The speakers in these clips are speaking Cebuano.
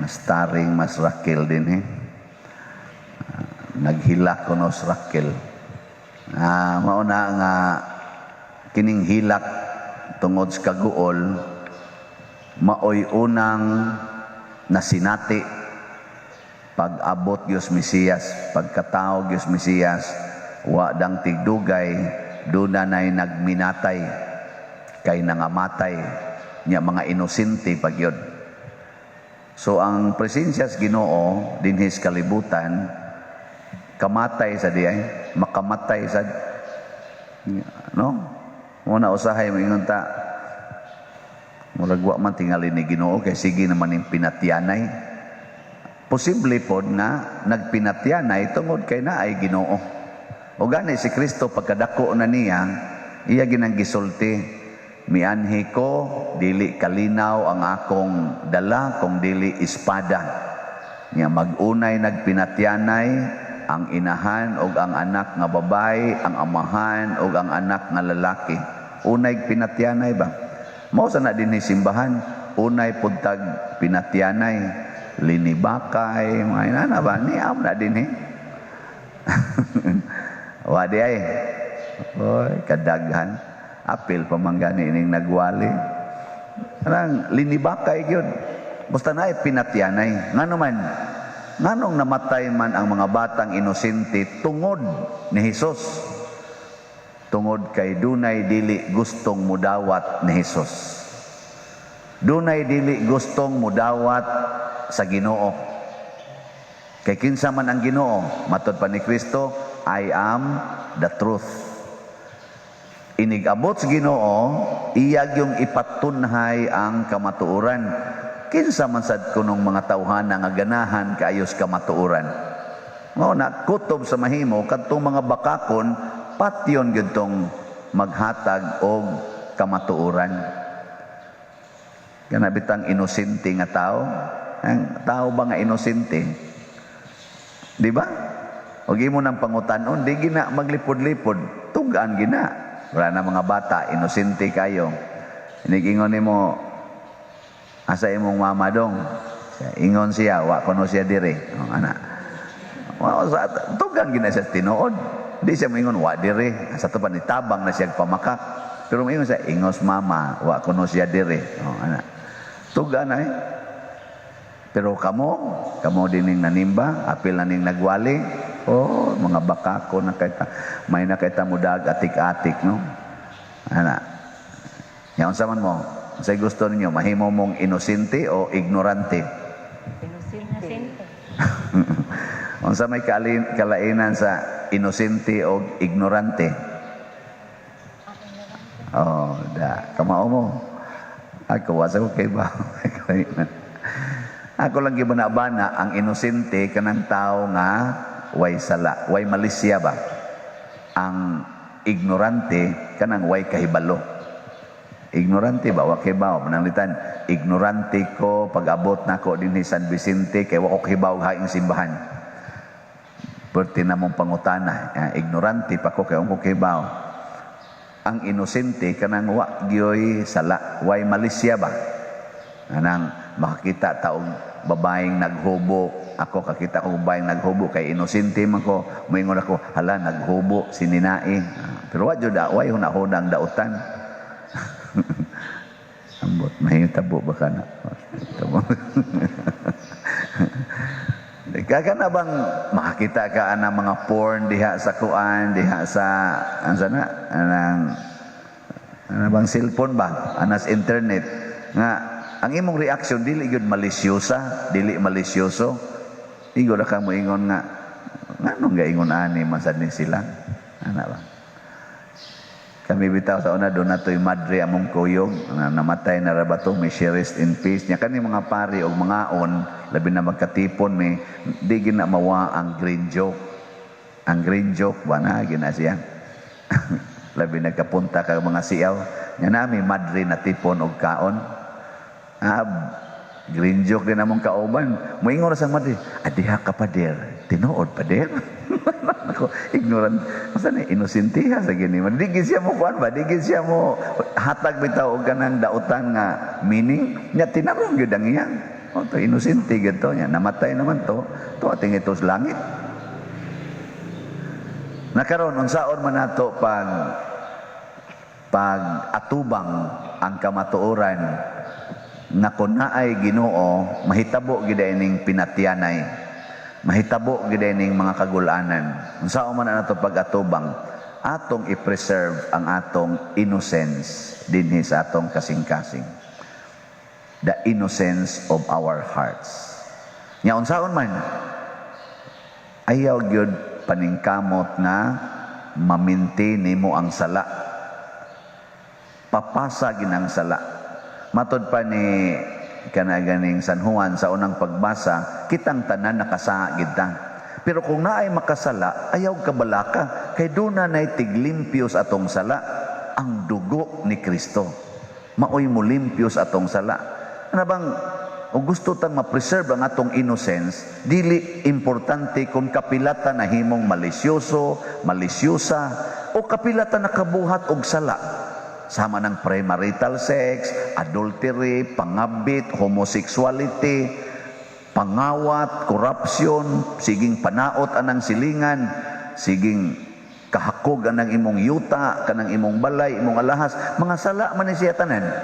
Starring Mas Raquel din eh. Naghilak ko no Raquel. Mao na nga kining hilak tungod sa kaguol maoy unang nasinati pag-abot Diyos Mesiyas, pagkatao Diyos Mesiyas, wa dang tigdugay, duna na'y nagminatay, kay nangamatay, niya mga inosente pagyod. So ang presensya sa Ginoo dinhi sa kalibutan, kamatay sa di ay, makamatay sa, no? Muna usahay moingon ta, murag wa man tingali ni Ginoo kay sige naman yung pinatyanay. Posible pod nga nagpinatyanay tungod kay naay Ginoo. O gani si Kristo, pagkadako na niya, iya ginang gisulti, "Mianhi ko, dili kalinaw ang akong dala kung dili espada." Nya mag-unay nagpinatyanay ang inahan og ang anak nga babae, ang amahan og ang anak nga lalaki. Unay pinatyanay ba? Mao sa na dinhi simbahan, unay pud tag pinatyanay, linibakay, mga inana ba? Niam na dinhi. Wa di ay. Oy, kadaghan. Apil pa man gani ining nagwali. Kanang linibakay gyud. Basta na pinatyanay. Ngano man? Nganong namatay man ang mga batang inosente tungod ni Hesus? Tungod kay dunay dili gustong mudawat ni Hesus. Dunay dili gustong mudawat sa Ginoo. Kay kinsa man ang Ginoo? Matod pa ni Kristo, "I am the truth." Inig-abot sa Ginoo, iya yung ipatunhay ang kamatuoran. Kinsa man sad kunong mga tawhana nga ganahan kaayos kamatuoran? Mao na kutob sa mahimo kadtong mga bakakon patyon gyud tong maghatag og kamatuoran. Kana bitang inosente nga tao, ang tao ba nga inosente? Di ba? Og imo nang pangutanon, di gina maglipod-lipod, tugaan gina. Wala na mga bata, inosente kayo. Inigingon nimo, "Asa imong mama dong?" Ingon siya, "Wa kuno siya dire." Oh, ana. Wa sa tugan gina siya tinuod. Di siya moingon wa dire. Sa to pa ni tabang na siya pamakak. Pero moingon siya, "Ingos mama, wa kuno siya dire." Oh, ana. Tugan ay. Pero kamo, kamo dining nanimba, apil na ning nagwali, oh, mga bakako na kayta, may na kayta mudag atik-atik, no? Ana. Yan unsa man mo? Unsay gusto ninyo, mahimo mong inosente o ignorante? Inosente. Unsa may kalainan sa inosente o ignorante? Oh, da. Kamao mo. Ako, wasa ko kay ba? Ako lang gibana-bana, ang inosente kanang tao nga way sala, way malisya ba? Ang ignorante kanang way kahibalo. Ignorante ba? Wa kahibaw. Pananglitan, ignorante ko pag-abot nako dinhi San Vicente kay wa ko kahibaw haing simbahan. Perti na mong pangutana, ignorante pa ko kay ko kahibaw. Ang inosente kanang wa gyoy sala, way malisya ba? Anang makakita taong babaeng naghubo, ako kakita ko babaeng naghubo kay inosente man ko, moingon ako, "Hala, naghubo si Ninai." Pero wa jud, way hunahunang dautan. Ambot, mahitabo ba ka na? Tabo. Kaka na bang makakita ka ana mga porn diha sa kuan, diha sa ansa na anang ana bang cellphone ba, anas internet, nga ang imong reaction dili gyud malisyosa, dili malisyoso. Igo ra ka moingon nga, "Nganong gaingon ani man sad ni sila?" Ana ba? Kami bitaw sa una, doon na to'y madre among kuyog, na namatay na ra ba to, may she rest in peace. Nya kani mga pari og mga on, labi na magkatipon mi, di gina mawa ang green joke. Ang green joke ba na, gina siya. Labi nagkapunta ka mga siyaw. Nya nami madre na tipon og kaon. Green joke din among kauban. Moingon ra sa madre, "Adiha ka, pader. Tinuod, pader." Ako, ignorant. Masa ni inosentiha sa gini. Di gid siya mo kuan ba? Di gid siya mo hatag bitaw og kanang dautan nga meaning. Nya tinarong gyud ang iya. Oh, to inosente gyud to nya, namatay naman to. To ating ito sa langit. Nakaron, unsaon man nato pag atubang ang kamatuoran nga kun naay Ginoo, mahitabo gid ining pinatyanay, mahitabo gid ining mga kagulanan? Unsaon man nato pag-atubang? Atong i-preserve ang atong innocence dinhi sa atong kasing-kasing, the innocence of our hearts. Nya unsaon man? Ayaw gyud paningkamot nga ma-maintain nimo ang sala. Papasa ginang sala. Matod pa ni kana ganing San Juan sa unang pagbasa, kitang tanan nakasala gid ta. Pero kung naay makasala, ayaw kabalaka kay duna nay tiglimpyo sa atong sala, ang dugo ni Kristo. Maoy mo limpyo sa atong sala. Ano bang o gusto tang ma-preserve ang atong innocence, dili importante kung kapilata na himong malisyoso, malisyosa, o kapilata nakabuhat og sala. Sama ng premarital sex, adultery, pangabit, homosexuality, pangawat, corruption, siging panaot anang silingan, siging kahakog anang imong yuta, kanang imong balay, imong alahas, mga sala man ni siya tanan.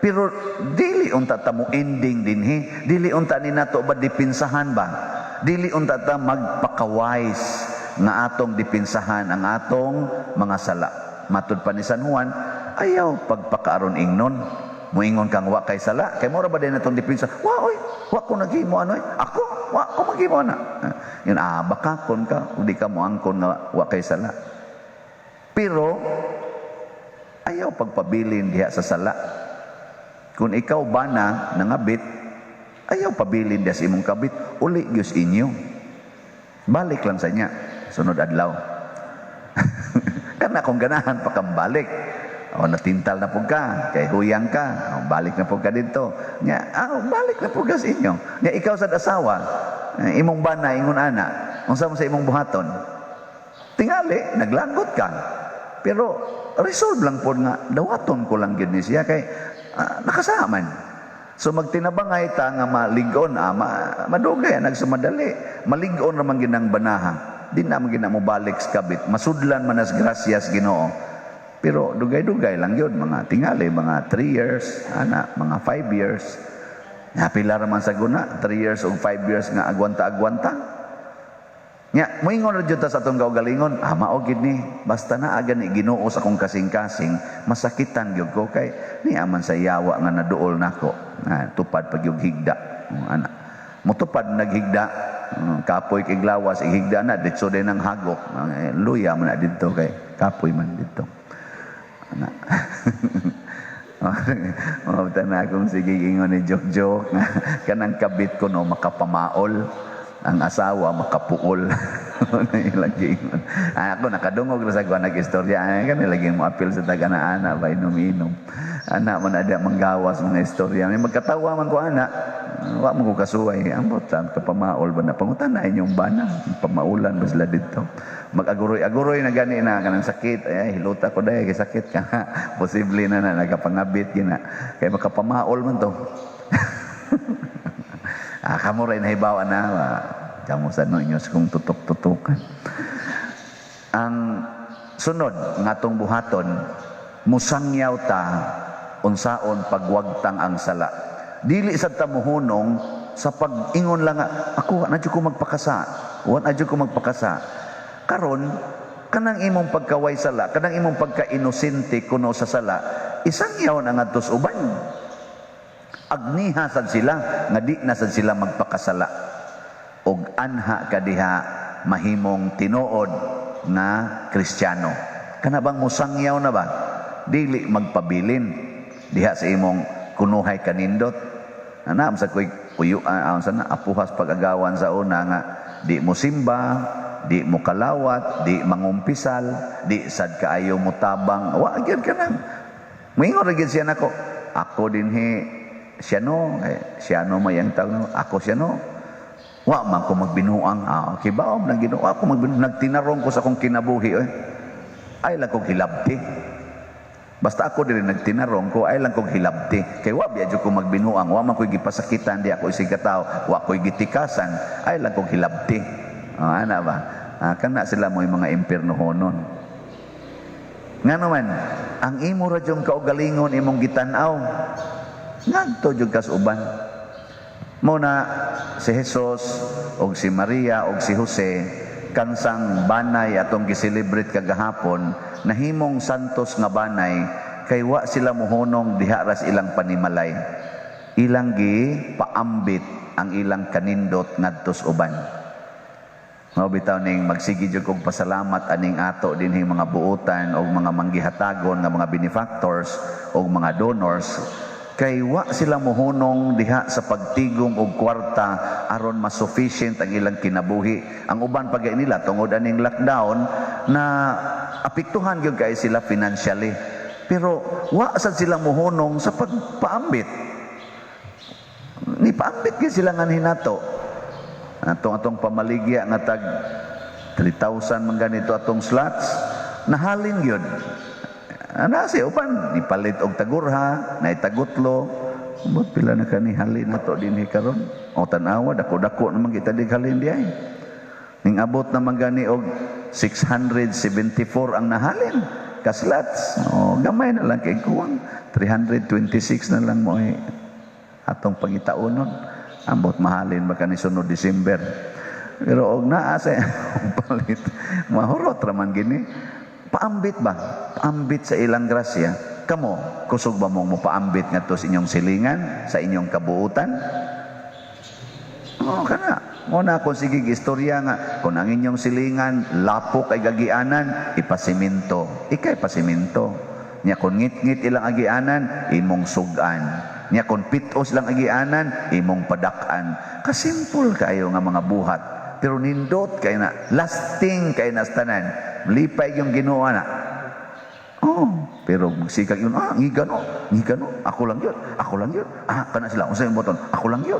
Pero dili unta ta mo ending dinhi, dili unta ni nato ba dipinsahan ba? Dili unta ta magpakawise nga atong dipinsahan ang atong mga sala. Matud pa ni San Juan, ayaw pagpakaaron ingnon. Muingon kang wa kay sala, kay mura ba din atong dipinsa? Wa oy, wa ko naghimo ano oy. Ako, wa ko maghimo ana. Yun ah, baka kon ka, di ka moangkon nga wa kay sala. Pero ayaw pagpabilin diha sa sala. Kung ikaw bana nangabit, ayaw pabilin diha sa imong kabit, uli gyud inyo. Balik lang sa inya, sunod adlaw. Kana kung ganahan pa kang balik. O natintal na pud ka, kay huyang ka, o, balik na pud ka dito. Nya, ah, balik na pud ka sa inyo. Nya ikaw sa asawa, eh, imong bana ingon ana, unsa mo sa imong buhaton? Tingali, naglagot ka. Pero resolve lang po nga, dawaton ko lang gyud ni siya kay nakasaman. So magtinabangay ta nga maligon, madugay nagsumadali. Malig-on ra man gyud ang banaha. Di na man gyud na mo balik sa kabit. Masudlan man as grasyas Ginoo. Pero dugay-dugay lang yun, mga tingali, mga 3 years, ana, mga 5 years. Napila ra man sa guna, 3 years o 5 years nga agwanta-agwanta. Nya, moingon ra jud ta sa atong kaugalingon, ah, mao gid ni, basta naa gani Ginoo sa akong kasing-kasing, masakitan gyud ko kay niya man sa yawa nga naduol nako. Na, tupad pag yung higda. Ana. Mutupad naghigda, kapoy kay glawas, ighigda na, ditso din ang hagok. Eh, luya man na didto kay kapoy man didto. Ana. Mabta na akong sige ingon ni joke-joke kanang kabit ko no makapamaol, ang asawa makapuol. Ano yung lagi ingon. Ah, ako nakadungog ra sa kuan nag-istorya. Ay, kani lagi mo apil sa taga na ana ba inom-inom. Ana man ada manggawas mga istorya. May magkatawa man ko ana. Wa mo ko kasuway. Ambot lang kapamaol ba na pangutana inyong bana. Pamaulan ba sila dito? Mag-aguroy-aguroy na gani na kanang sakit. Ay, hiluta ko dahil kay sakit ka. Posible na na nagapangabit gina. Kay makapamaol man to. Ah, kamo rin nahibawa na. Ah, kamo sa no inyo kung tutok-tutukan. Ang sunod nga atong buhaton, musangyaw ta unsaon pagwagtang ang sala. Dili sad ta mohunong sa pag-ingon lang nga, ako wa na jud ko magpakasa. Wa na jud ko magpakasa. Karon, kanang imong pagkaway sala, kanang imong pagka-inosente kuno sa sala, isangyaw na ngadto sa uban. Agniha sad sila nga di na sad sila magpakasala. Og anha ka diha mahimong tinuod nga Kristiyano. Kana bang musangyaw na ba? Dili magpabilin diha sa imong kunuhay kanindot. Ana sa koy uyo sa na apuhas pag-agawan sa una nga di mo simba, di mo kalawat, di mangumpisal, di sad kaayo mo tabang. Wa gyud ka nang. Moingon ra gyud siya nako. Ako dinhi siya no, eh, siya no may ang tawag no, ako siya no. Wa man ko magbinuang, ah, okay ba nang Ginoo ako magbinuang, nagtinarong ko sa akong kinabuhi eh. Ay lang kong hilabti. Basta ako diri nagtinarong ko ay lang kog hilabti. Kay wa biya jud ko magbinuang, wa man ko'y gipasakitan di ako isig katawo, wa ko'y gitikasan, ay lang kog hilabti. Oh, ana ba? Ah, kana sila mo mga impiernohonon. Ngano man, ang imo ra jung kaugalingon imong gitan-aw. Ngadto jud kas uban. Mo na si Jesus og si Maria og si Jose, kansang banay atong gi-celebrate kagahapon, nahimong santos nga banay kay wa sila mohunong diha ras ilang panimalay. Ilang gi paambit ang ilang kanindot ngadtos uban. Mao bitaw ning magsige jud kog pasalamat aning ato dinhing mga buotan og mga manggihatagon nga mga benefactors og mga donors, kay wa sila mohunong diha sa pagtigom og kwarta aron mas sufficient ang ilang kinabuhi. Ang uban pa nila, tungod aning lockdown, na apektuhan gyud kay sila financially. Pero wa sad sila mohunong sa pagpaambit. Ni paambit gyud sila nganhi nato. Atong atong pamaligya nga tag 3,000 man ganito atong slots, nahalin gyud. Ana si uban nipalit og tagurha, naitagutlo. Ambot pila na kani halin nato dinhi karon. O tan-awa, dako-dako naman kita dig halin di ay. Ning abot naman gani og 674 ang nahalin ka slots. O gamay na lang kay kuwang 326 na lang mo ay atong pangitaunon. Ambot mahalin ba kani sunod December. Pero og naa sa palit, mahurot raman gini. Paambit ba? Paambit sa ilang grasya. Kamo, kusog ba mong mopaambit ngadto sa inyong silingan, sa inyong kabuutan? Oo, kana. Mo na kung sige istorya nga, kung ang inyong silingan, lapok ay gagianan, ipasiminto. Ikay pasiminto. Nya kung ngit-ngit ilang agianan, imong sugan. Nya kung pitos lang agianan, imong padak-an. Kasimpol kayo nga mga buhat. Pero nindot kay na, lasting kay na sa tanan. Lipay yung Ginoo na. Oh, pero magsikag yun, ah, ngigano, ngigano, ako lang yun, ako lang yun. Ah, kana sila, unsa yung boton, ako lang yun.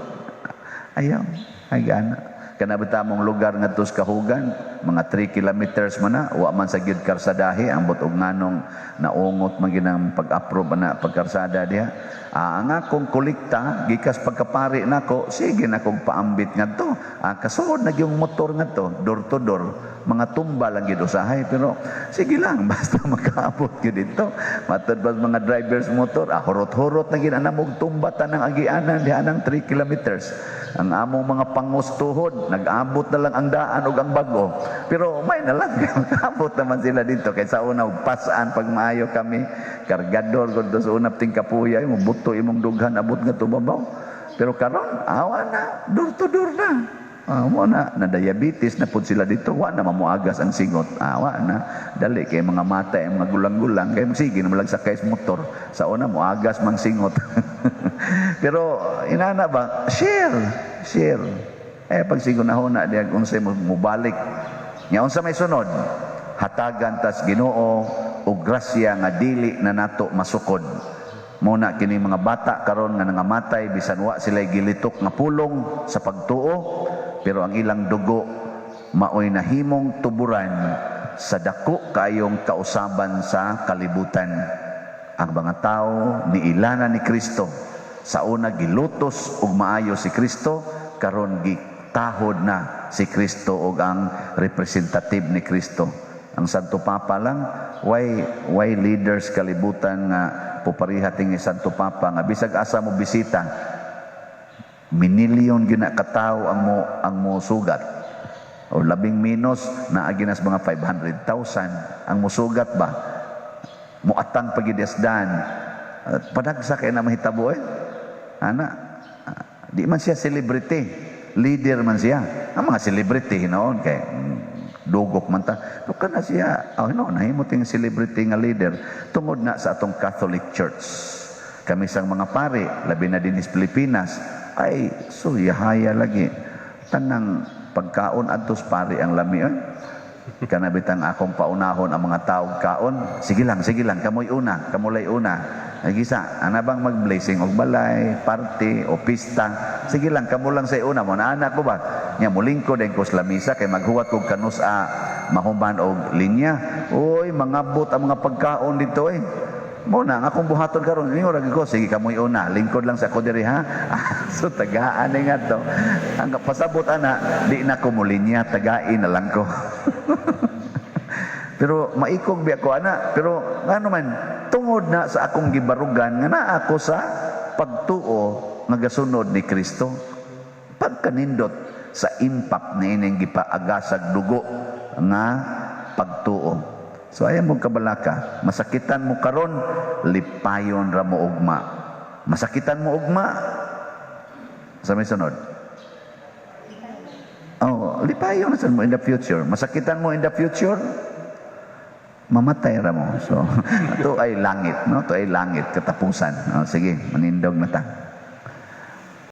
Ayaw, ay gana. Kana bitaw mong lugar ngadto sa Kahugan, mga 3 kilometers man na, wa man sa gyud karsadahi, ambot og nganong naungot man ginang pag-approve na pagkarsada diha. Ah, ang akong kolekta gikas pagkapari nako, sige na kong paambit ngadto. Ah, kasuod na yung motor ngadto, door to door, mga tumba lang gyud usahay, pero sige lang basta makaabot gyud dito. Matod ba mga drivers motor, ah, hurot-hurot na gyud anamog tumba tanang agianan diha nang 3 kilometers. Ang among mga pangos tuhod, nag-abot na lang ang daan ug ang bago. Pero may na lang, makaabot naman sila dito. Kay sa una, og pasaan pag maayo kami, kargador, kung sa una ting kapuya, mo buto imong dughan, abot nga tubabaw. Pero karon, awa na, door to door na. Ah, mo na, na diabetes na pud sila dito, wa na mamuagas ang singot. Ah, wa na. Dali kay mga mata, ang mga gulang-gulang, kay sige na malag sakay sa motor. Sa una muagas mang singot. Pero inana ba, share, share. Eh pag sigo na huna diag unsay mo mubalik. Nya unsa may sunod? Hatagan tas Ginoo og grasya nga dili na nato masukod. Mo na kini mga bata karon nga nangamatay, bisan wa sila gilitok nga pulong sa pagtuo, pero ang ilang dugo maoy nahimong tuburan sa dako kayong kausaban sa kalibutan. Ang mga tao niilana ni Kristo. Sa una gilutos og maayo si Kristo, karon gitahod na si Kristo og ang representative ni Kristo. Ang Santo Papa lang, why leaders kalibutan nga pupariha tingi Santo Papa nga bisag asa mo bisita, minilyon gyud na katawo ang mo sugat. O labing minus naa ginas mga 500,000 ang musugat ba? Muatang pagidesdan. Padagsa kay na mahitabo eh. Ana, di man siya celebrity, leader man siya. Ang mga celebrity hinoon kay dugok man ta. Pero kana siya, oh no, nahimo ting celebrity nga leader tungod na sa atong Catholic Church. Kami sang mga pari, labi na din sa Pilipinas, ay suyahaya lagi. Tanang pagkaon adtos pari ang lami oy. Kana bitang akong paunahon ang mga tao kaon, sige lang, kamoy una, kamulay una. Ay gisa, ana bang mag-blessing og balay, party o pista? Sige lang, kamo lang sa una mo. Naanak ko ba? Nya mulingkod din ko sa lamisa kay maghuwat kog kanus a mahuman og linya. Uy, mangabot ang mga pagkaon dito eh. Mao na ang akong buhaton karon, ingon ra ko, "Sige, kamoy una, lingkod lang sa ako diri, ha." So tagaan ni nga to. Ang pasabot ana, di na ko mulinya, tagain na lang ko. Pero maikog biya ko ana, pero ngano man, tungod na sa akong gibarugan nga naa ako sa pagtuo nga gasunod ni Kristo. Pagkanindot sa impact ni ining gipaagasag dugo nga pagtuo. So ayaw mo kabalaka, masakitan mo karon, lipayon ra mo ugma. Masakitan mo ugma, sa may sunod. Oh, lipayon na sad mo in the future. Masakitan mo in the future, mamatay ra mo. So, ito ay langit, no? Ito ay langit, katapusan. Oh, sige, manindog na ta.